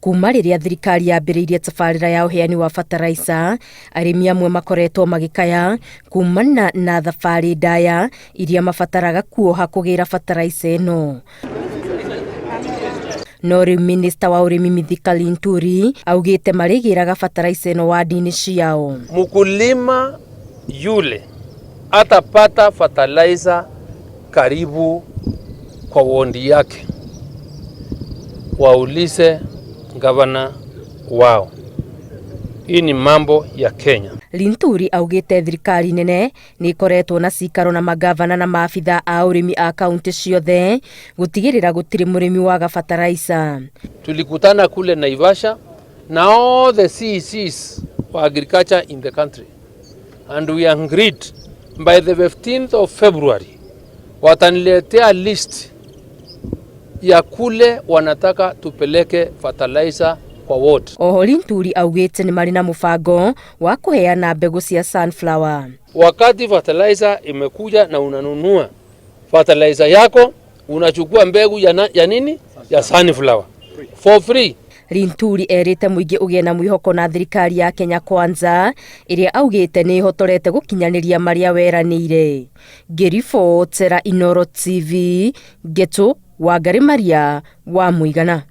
Kuma rĩrĩa thirikari yambĩrĩirie tabarĩra ya ũheani wa bataraica, arĩmi amwe makoretwo magĩkaya kumana na thabarĩ ndaya iria mabataraga kuoha kũgĩra bataraica ĩno. No rĩu minista wa ũrĩmi Mithika Linturi augĩte marĩgĩraga bataraica ĩno wandi-inĩ ciao. Mkulima yule atapata fertilizer karibu kwa wondi yake, waulize gavana wao. Hii ni mambo ya Kenya. Linturi augĩte thirikari nene nĩ ĩkoretwo na cikaro na magavana na maabitha a ũrĩmi a kaunti ciothe gũtigĩrĩra gũtirĩ mũrĩmi waga bataraica. Tulikutana kule Naivasha na all the CECs for agriculture in the country, and we agreed by the 15th of February wataniletea list ya kule wanataka tupeleke fertilizer kwa ward. Oho Linturi augĩte nĩ marĩ na mũbango wa kũheana mbegũ cia sunflower. Wakati fertilizer imekuja na unanunua fertilizer yako, unachukua mbegu ya nini, ya sunflower for free. Linturi erĩte mũingĩ ũgĩe na mwĩhoko na thirikari ya Kenya Kwanza ĩrĩa augĩte nĩ ĩhotorete gũkinyanĩria marĩa weranĩire. Ngĩribotera Inooro TV, Ngetu Wangari Maria wa Mũigana.